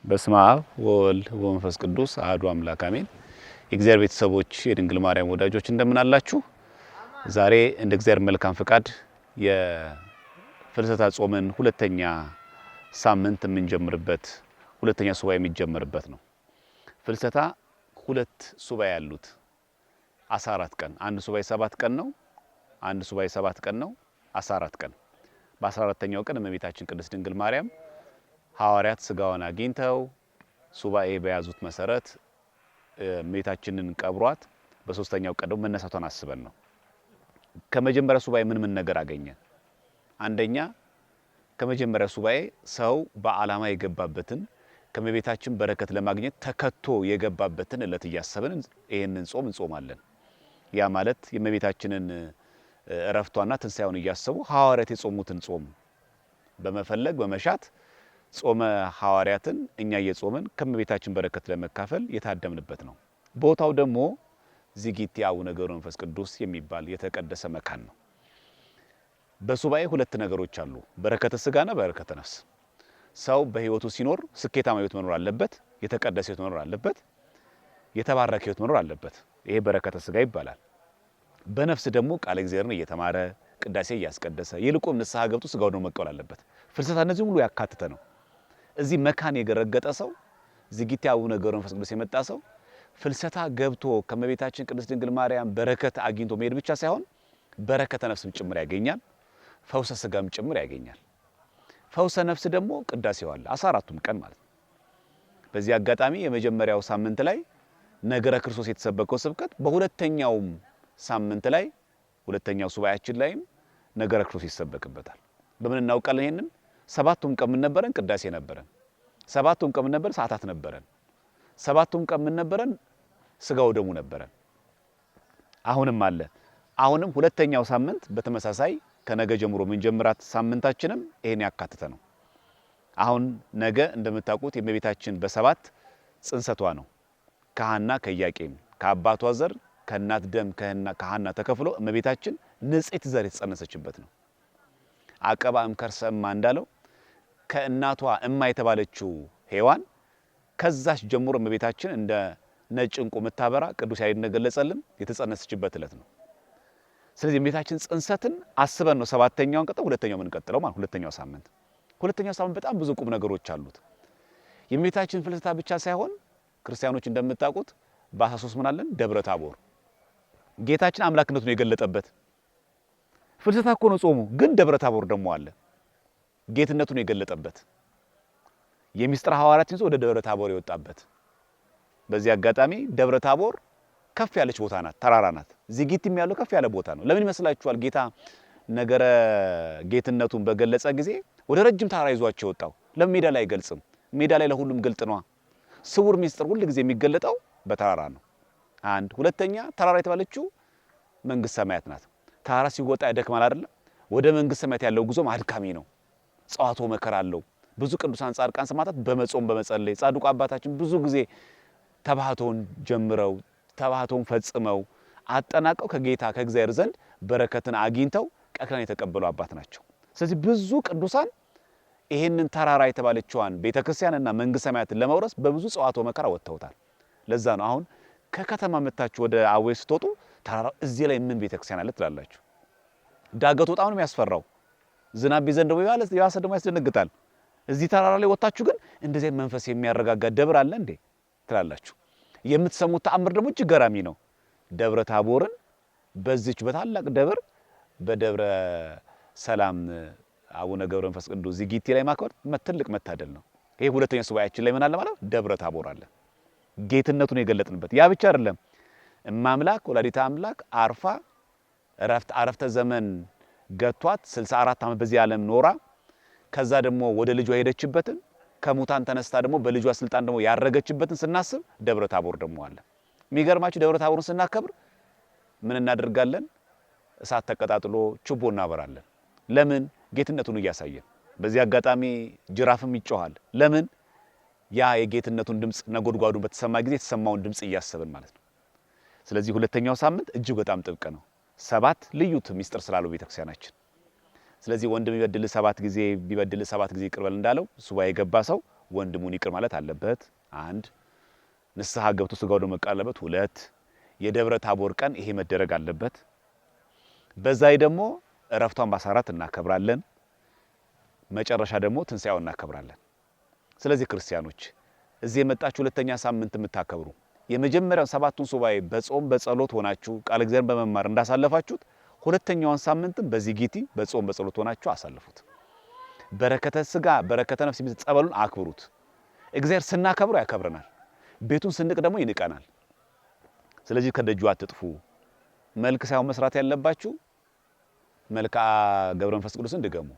በስመ አብ ወወልድ ወመንፈስ ቅዱስ አሐዱ አምላክ አሜን። የእግዚአብሔር ቤተሰቦች፣ የድንግል ማርያም ወዳጆች እንደምን አላችሁ? ዛሬ እንደ እግዚአብሔር መልካም ፍቃድ የፍልሰታ ጾምን ሁለተኛ ሳምንት የምንጀምርበት፣ ሁለተኛ ሱባኤ የሚጀምርበት ነው። ፍልሰታ ሁለት ሱባኤ ያሉት 14 ቀን፣ አንድ ሱባኤ 7 ቀን ነው። አንድ ሱባኤ 7 ቀን ነው። 14 ቀን፣ በ14ተኛው ቀን እመቤታችን ቅድስት ድንግል ማርያም ሐዋርያት ስጋዋን አግኝተው ሱባኤ በያዙት መሰረት እመቤታችንን ቀብሯት በሶስተኛው ቀን ደግሞ መነሳቷን አስበን ነው። ከመጀመሪያ ሱባኤ ምን ምን ነገር አገኘን? አንደኛ፣ ከመጀመሪያ ሱባኤ ሰው በዓላማ የገባበትን፣ ከእመቤታችን በረከት ለማግኘት ተከቶ የገባበትን እለት እያሰብን ይህንን ጾም እንጾማለን። ያ ማለት የእመቤታችንን እረፍቷና ትንሣኤውን እያሰቡ ሐዋርያት የጾሙትን ጾም በመፈለግ በመሻት ጾመ ሐዋርያትን እኛ እየጾምን ከእመቤታችን በረከት ለመካፈል የታደምንበት ነው። ቦታው ደግሞ ዚጊቲ አቡነ ገብረ መንፈስ ቅዱስ የሚባል የተቀደሰ መካን ነው። በሱባኤ ሁለት ነገሮች አሉ፣ በረከተ ስጋና በረከተ ነፍስ። ሰው በህይወቱ ሲኖር ስኬታማ ህይወት መኖር አለበት፣ የተቀደሰ ህይወት መኖር አለበት፣ የተባረከ ህይወት መኖር አለበት። ይሄ በረከተ ስጋ ይባላል። በነፍስ ደግሞ ቃለ እግዚአብሔርን እየተማረ፣ ቅዳሴ እያስቀደሰ፣ ይልቁም ንስሐ ገብቶ ስጋው ደግሞ መቀበል አለበት። ፍልሰታ እነዚህ ሁሉ ያካተተ ነው። እዚህ መካን የገረገጠ ሰው፣ ዚጊቲ አቡነ ገብረ መንፈስ ቅዱስ የመጣ ሰው ፍልሰታ ገብቶ ከእመቤታችን ቅድስት ድንግል ማርያም በረከት አግኝቶ መሄድ ብቻ ሳይሆን በረከተ ነፍስም ጭምር ያገኛል። ፈውሰ ስጋም ጭምር ያገኛል። ፈውሰ ነፍስ ደግሞ ቅዳሴው አለ 14ቱም ቀን ማለት ነው። በዚህ አጋጣሚ የመጀመሪያው ሳምንት ላይ ነገረ ክርስቶስ የተሰበከው ስብከት በሁለተኛውም ሳምንት ላይ፣ ሁለተኛው ሱባኤያችን ላይም ነገረ ክርስቶስ ይሰበክበታል። በምን እናውቃለን? ይሄንን ሰባቱም ቀን ምን ነበረን? ቅዳሴ ነበረን። ሰባቱም ቀን ምን ነበረን? ሰዓታት ነበረን። ሰባቱም ቀን ምን ነበረን? ስጋው ደሙ ነበረን። አሁንም አለ። አሁንም ሁለተኛው ሳምንት በተመሳሳይ ከነገ ጀምሮ የምንጀምራት ሳምንታችንም ይሄን ያካተተ ነው። አሁን ነገ እንደምታውቁት የእመቤታችን በሰባት ጽንሰቷ ነው። ከሐና ከኢያቄም፣ ከአባቷ ዘር ከእናት ደም ከሐና ተከፍሎ እመቤታችን ንጽሕት ዘር የተጸነሰችበት ነው። አቀባ እምከርሰ እማ እንዳለው ከእናቷ እማ የተባለችው ሔዋን ከዛች ጀምሮ እመቤታችን እንደ ነጭ እንቁ የምታበራ፣ ቅዱስ ያሬድ እንደገለጸልን፣ የተጸነሰችበት ዕለት ነው። ስለዚህ የእመቤታችን ጽንሰትን አስበን ነው ሰባተኛውን ቀጥሎ ሁለተኛው የምንቀጥለው ማለት ሁለተኛው ሳምንት። ሁለተኛው ሳምንት በጣም ብዙ ቁም ነገሮች አሉት። የእመቤታችን ፍልሰታ ብቻ ሳይሆን ክርስቲያኖች እንደምታውቁት በ13 ምን አለን? ደብረ ታቦር ጌታችን አምላክነቱን የገለጠበት። ፍልሰታ እኮ ነው ጾሙ፣ ግን ደብረ ታቦር ደግሞ አለ ጌትነቱን የገለጠበት፣ የሚስጥረ ሐዋርያትን ይዞ ወደ ደብረ ታቦር የወጣበት። በዚህ አጋጣሚ ደብረ ታቦር ከፍ ያለች ቦታ ናት፣ ተራራ ናት። ዚጊቲም ያለው ከፍ ያለ ቦታ ነው። ለምን ይመስላችኋል? ጌታ ነገረ ጌትነቱን በገለጸ ጊዜ ወደ ረጅም ተራራ ይዟቸው የወጣው ለምን ሜዳ ላይ አይገልጽም? ሜዳ ላይ ለሁሉም ግልጥ ነዋ። ስውር ሚስጥር ሁል ጊዜ የሚገለጠው በተራራ ነው። አንድ ሁለተኛ፣ ተራራ የተባለችው መንግስት ሰማያት ናት። ተራራ ሲወጣ ያደክማል አይደለም? ወደ መንግስት ሰማያት ያለው ጉዞም አድካሚ ነው። ጸዋቶ መከራ አለው። ብዙ ቅዱሳን ጻድቃን ሰማዕታት በመጾም በመጸለይ፣ ጻድቁ አባታችን ብዙ ጊዜ ተባህቶን ጀምረው ተባህቶን ፈጽመው አጠናቀው ከጌታ ከእግዚአብሔር ዘንድ በረከትን አግኝተው ቃል የተቀበሉ አባት ናቸው። ስለዚህ ብዙ ቅዱሳን ይሄንን ተራራ የተባለችዋን ቤተክርስቲያንና መንግስት ሰማያትን ለመውረስ በብዙ ጸዋቶ መከራ ወጥተውታል። ለዛ ነው አሁን ከከተማ መታችሁ ወደ አዌ ስትወጡ ተራራ እዚህ ላይ ምን ቤተክርስቲያን አለ ትላላችሁ። ዳገቱ በጣም ነው የሚያስፈራው። ዝናብ ቢዘንብ ደግሞ የባሰ ደግሞ ያስደነግጣል። እዚህ ተራራ ላይ ወጣችሁ ግን እንደዚህ መንፈስ የሚያረጋጋ ደብር አለ እንዴ ትላላችሁ። የምትሰሙት ተአምር ደግሞ እጅግ ገራሚ ነው። ደብረ ታቦርን በዚች በታላቅ ደብር በደብረ ሰላም አቡነ ገብረ መንፈስ ቅዱስ ዚጊቲ ላይ ማክበር ትልቅ መታደል ነው። ይሄ ሁለተኛ ሱባኤያችን ላይ ምን አለ ማለት ደብረ ታቦር አለ። ጌትነቱን የገለጥንበት። ያ ብቻ አይደለም። እማምላክ ወላዲተ አምላክ አርፋ እረፍት አረፍተ ዘመን ገቷት 64 ዓመት በዚህ ዓለም ኖራ ከዛ ደግሞ ወደ ልጇ የሄደችበትን፣ ከሙታን ተነስታ ደግሞ በልጇ ስልጣን ደግሞ ያረገችበትን ስናስብ ደብረ ታቦር ደግሞ አለ። የሚገርማችሁ ደብረ ታቦርን ስናከብር ምን እናደርጋለን? እሳት ተቀጣጥሎ ችቦ እናበራለን። ለምን? ጌትነቱን እያሳየን። በዚህ አጋጣሚ ጅራፍም ይጮሃል። ለምን? ያ የጌትነቱን ድምጽ ነጎድጓዱን በተሰማ ጊዜ የተሰማውን ድምጽ እያሰብን ማለት ነው። ስለዚህ ሁለተኛው ሳምንት እጅግ በጣም ጥብቅ ነው። ሰባት ልዩ ሚስጥር ስላለው ቤተክርስቲያናችን። ስለዚህ ወንድም ቢበድል ሰባት ጊዜ ቢበድል ሰባት ጊዜ ይቅር በል እንዳለው ሱባኤ የገባ ሰው ወንድሙን ይቅር ማለት አለበት። አንድ፣ ንስሐ ገብቶ ስጋው ደሙ መቀበል አለበት። ሁለት፣ የደብረ ታቦር ቀን ይሄ መደረግ አለበት። በዛይ ደግሞ እረፍቷን በ14 እናከብራለን። መጨረሻ ደግሞ ትንሣኤውን እናከብራለን። ስለዚህ ክርስቲያኖች እዚህ የመጣችሁ ሁለተኛ ሳምንት የምታከብሩ የመጀመሪያውን ሰባቱን ሱባኤ በጾም በጸሎት ሆናችሁ ቃለ እግዚአብሔርን በመማር እንዳሳለፋችሁት ሁለተኛውን ሳምንትም በዚህ ጊቲ በጾም በጸሎት ሆናችሁ አሳልፉት። በረከተ ስጋ በረከተ ነፍስ የሚል ጸበሉን አክብሩት። እግዚአብሔር ስናከብረው ያከብረናል፣ ቤቱን ስንቅ ደግሞ ይንቀናል። ስለዚህ ከደጁ አትጥፉ። መልክ ሳይሆን መስራት ያለባችሁ መልክዓ ገብረ መንፈስ ቅዱስን ድገሙ።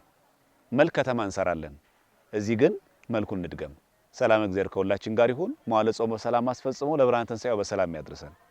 መልክ ከተማ እንሰራለን፣ እዚህ ግን መልኩን እንድገም። ሰላም እግዚአብሔር ከሁላችን ጋር ይሁን። መዋዕለ ጾም በሰላም አስፈጽሞ ለብርሃነ ትንሣኤው በሰላም ያድርሰን።